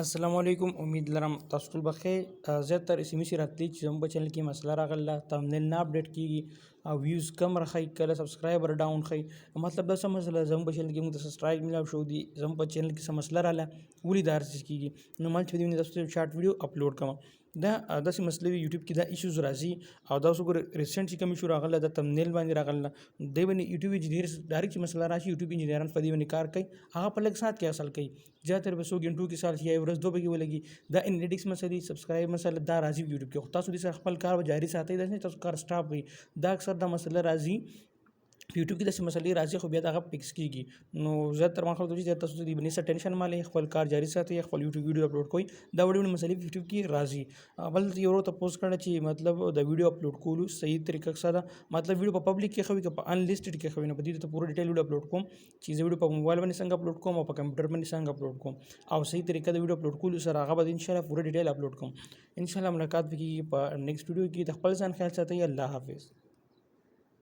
السلام علیکم، امید لرم تاسو ټول بخیر. زیاتره اس ام اس راتلی چې زموږ په چینل کې مسله راغله، تمنیل نه اپډیټ کیږي او ویوز کم راخی، کله سبسکرایبر ډاون خي. مطلب دا څه مسله زموږ په چینل کې موږ ته سبسکرایب ملاو شو دي، زموږ په چینل کې څه مسله رااله، ولې دا هر څه کیږي؟ نو ما چې دې تاسو ته شارټ ویډیو اپلوډ کوم. دا داسې مسلې وي یوټیوب کې، دا ایشوز راځي. او دا اوس وګوره، ریسنټ چې کوم ایشو راغله، دا تمنیل باندې راغله. دی باندې یوټیوب انجینیر ډایرکټ چې مسله راشي، یوټیوب انجینران په دې باندې کار کوي، هغه په لږ ساعت کې اصل کوي. زیاتره به څو ګنټو کې سال یا ورځ دوه بجې ولګي. دا انالیټکس مسلې، سبسکرایب مسله دا راځي یوټیوب کې، خو تاسو دې سره خپل کار به جاري ساتئ، داسې نه تاسو کار سټاپ وي. دا اکثر دا مسله راځي یوټیوب کې، داسې مسلې راځي، خو بیا دغه فکس کیږي. نو زیات تر ما خلکو چې تاسو دې باندې څه ټینشن مالې، خپل کار جاري ساتئ، خپل یوټیوب ویډیو اپلوډ کوئ. دا وړې وړې مسلې په یوټیوب کې راځي. بل یو ورو تپوس کړه چې مطلب د ویډیو اپلوډ کولو صحیح طریقه څه ده، مطلب ویډیو په پبلک کې ښه وي که په انلیسټډ کې ښه وي. نو په دې ته پوره ډیټیل ویډیو اپلوډ کوم چې زه ویډیو په موبایل باندې څنګه اپلوډ کوم او په کمپیوټر باندې څنګه اپلوډ کوم او صحیح طریقه د ویډیو اپلوډ کولو سره، هغه به ان شاء الله پوره ډیټیل اپلوډ کوم. ان شاء الله ملاقات وکړي په نیکسټ ویډیو کې. د خپل ځان خیال ساتئ. الله حافظ.